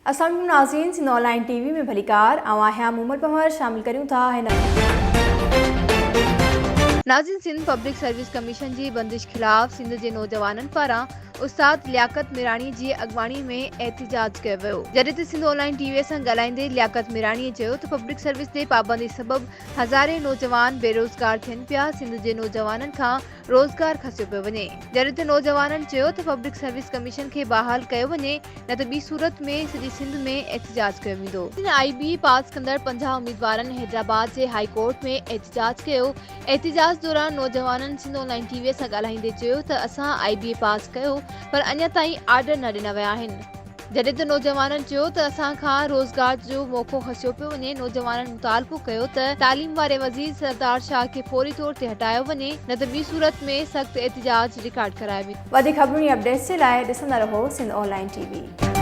السلام عليڪم ناظرين سنڌ آن لائين ٽي وي ۾ ڀليڪار آئون آهيان مومل پنهور شامل ڪريون ٿا هن ناظرين سنڌ پبلڪ سروس ڪميشن جي بندش خلاف سنڌ جي نوجوانن پاران استاد لياقت ميراڻي جي اڳواڻي ۾ احتجاج ڪيو ويو جڏهن ته سنڌ آن لائين ٽي وي سان ڳالهائيندي لياقت ميراڻي چيو ته پبلڪ سروس تي پابندي سبب هزارين نوجوان بيروزگار ٿين پيا، سنڌ جي نوجوانن کان روزگار کسيو پيو وڃي، جڏهن ته نوجوانن چيو ته پبلڪ سروس ڪميشن کي بحال ڪيو وڃي نه ته ٻي صورت ۾ سڄي سنڌ ۾ احتجاج ڪيو ويندو. آء بي پاس ڪندڙ 50 اميدوارن حيدرآباد جي هائي ڪورٽ ۾ احتجاج ڪيو، احتجاج دوران نوجوانن سنڌ آن لائين ٽي وي سان ڳالهائيندي چيو ته اسان آء بي اي پاس ڪيو پر اڃا تائين آرڊر نه ڏنا ويا آهن. جڏهن ته نوجوانن چيو ته اسان کان روزگار جو موقعو کسيو پيو وڃي، نوجوانن مطالبو ڪيو ته تعليم واري وزير سردار شاهه کي فوري طور تي هٽايو وڃي نه ته ٻي صورت ۾ سخت احتجاج رڪارڊ ڪرايو ويندو. وڌيڪ خبرن ۽ اپڊيٽس جي لاء ڏسندا رهو سنڌ آن لائين ٽي وي.